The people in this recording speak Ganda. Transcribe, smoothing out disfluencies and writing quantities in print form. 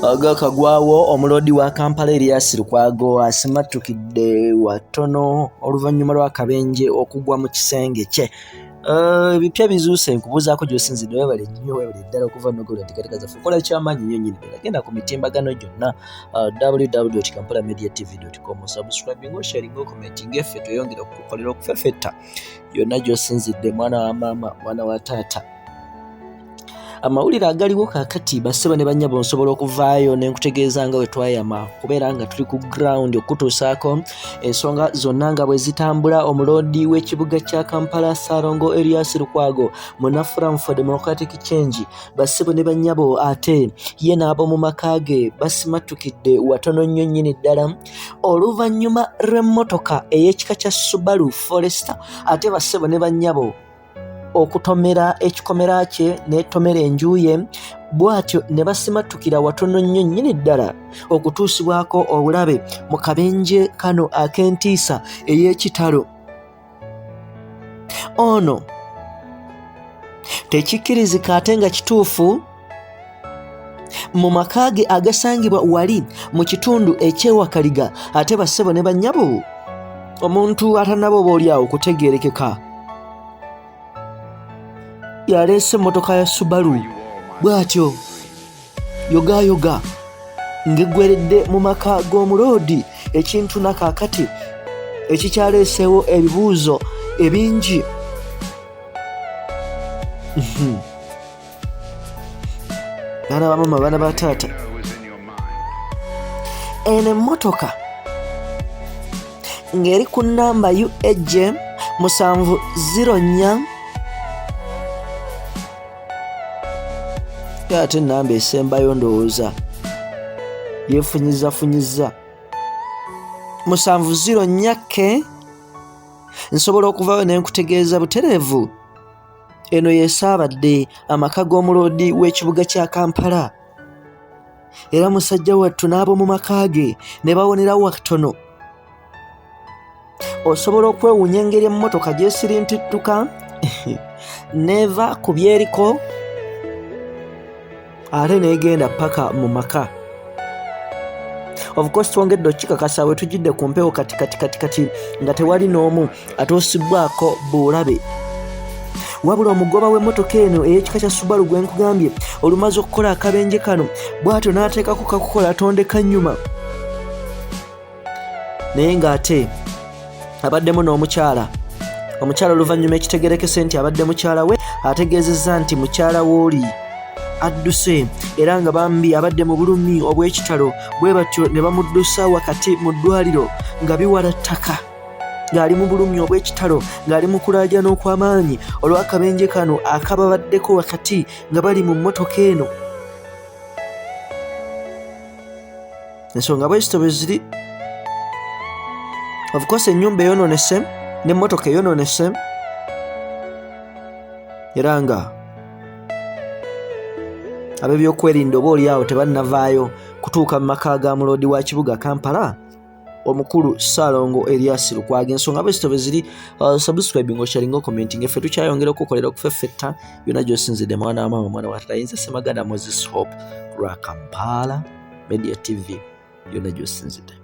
Agakagwawo omuloodi wa Kampala Erias Lukwago asimattukidde watono oluvannyuma lw'akabenje okugwa mu kisenge kye. Eh, ebipya bizuuse nkubuuzaako gy'osinzidde webale nnyo webale ddala okuva nogola enteekateeka zaffe okola kyamaanyi nnyo nnyini ddala genda ku mitimbagano gyonna eh, www.kampalamediatv.com subscribing osharing okomenting effe tweyongere okukukolera okufefetta yonna gy'osinzidde mwana wa maama mwana wa taata Amawulire agaliwo kaakati bassebo ne bannyabo nsobola okuvaayo ne nkutegeeza nga bwe twayama kubeera nga tuli ku ground okukutuusaako ensonga zonna nga bwe zitambula. Omuloodi w'ekibuga kya Kampala Ssaalongo Erias Lukwago munna Forum for Democratic Change bassebo ne bannyabo ate ye n'ab'omu maka ge basimattukidde watono nnyo nnyini ddala oluvannyuma lw'emmotoka ey'ekika kya Subaru Forester ate bassebo ne bannyabo okutomera ekikomera kye n'etomera enju ye bw'atyo ne basimattukira watono nnyo nnyini ddala okutuusibwako obulabe mu kabenje kano ak'entiisa ey'ekitalo. Ono tekikkirizika ate nga kituufu mu maka ge agasangibwa wali mu kitundu eky'ewakaliga ate bassebo ne bannyabo omuntu atannaba oba oli awo kutegeerekeka yaleese emmotoka ya Subaru bw'atyo yogaayoga ng'eggweredde mu maka g'omuloodi ekintu na kaakati ekikyaleeseewo ebibuuzo ebingi. Baana ba mama, baana ba taata, eno emmotoka ng'eri ku nnamba UAJ 704 ate ennamba esembayo ndowooza yeefunyizafunyiza 704 K. Nsobola okuvayo ne nkutegeeza butereevu Eno y'esaabadde amaka g'omuloodi w'ekibuga kya Kampala era musajja wattu n'ab'omu maka ge ne bawonerawo watono. Osobola okwewuunya engeri emmotoka gy'esirintittuka n'eva ku byeriko ate n'egenda paka mu maka. Of course twongedde okukikakasa we tujjidde ku mpewo kati kati kati kati nga tewali n'omu atuusibbwako bulabe. Wabula omugoba w'emmotoka eno ey'ekika kya Subaru gwe nkugambye olumaze okukola akabenje kano bw'atyo n'ateekako kakukola tondeka nnyuma naye ng'ate abaddemu n'omukyala. Omukyala oluvannyuma ekitegerekese nti abadde mukyala we ategeezezza nti mukyala w'oli adduse era nga bambi abadde mu bulumi obw'ekitalo bwe batyo ne bamuddusa wakati mu ddwaliro nga biwala ttaka ng'ali mu bulumi obw'ekitalo ng'ali mu kulaajana okw'amaanyi olw'akabenje kano akababaddeko wakati nga bali mu mmotoka eno. Ensonga bwezito bwe ziri. Of course ennyumba eyonoonese n'emmotoka eyonoonese era nga ab'ebyokwerinda oba oli awo tebannavaayo kutuuka mu maka ga muloodi wa kibuga Kampala omukulu Ssaalongo Erias Lukwago. Ensonga bwezito bwe ziri. Subscribing, osharinga, commenting, effe tukyayongera okukolera okufeffetta yonna gy'osinzidde mwana wa maama mwana wa taata. Yinza Ssemaganda Moses Hope lwa Kampala Media TV yonna gy'osinzidde.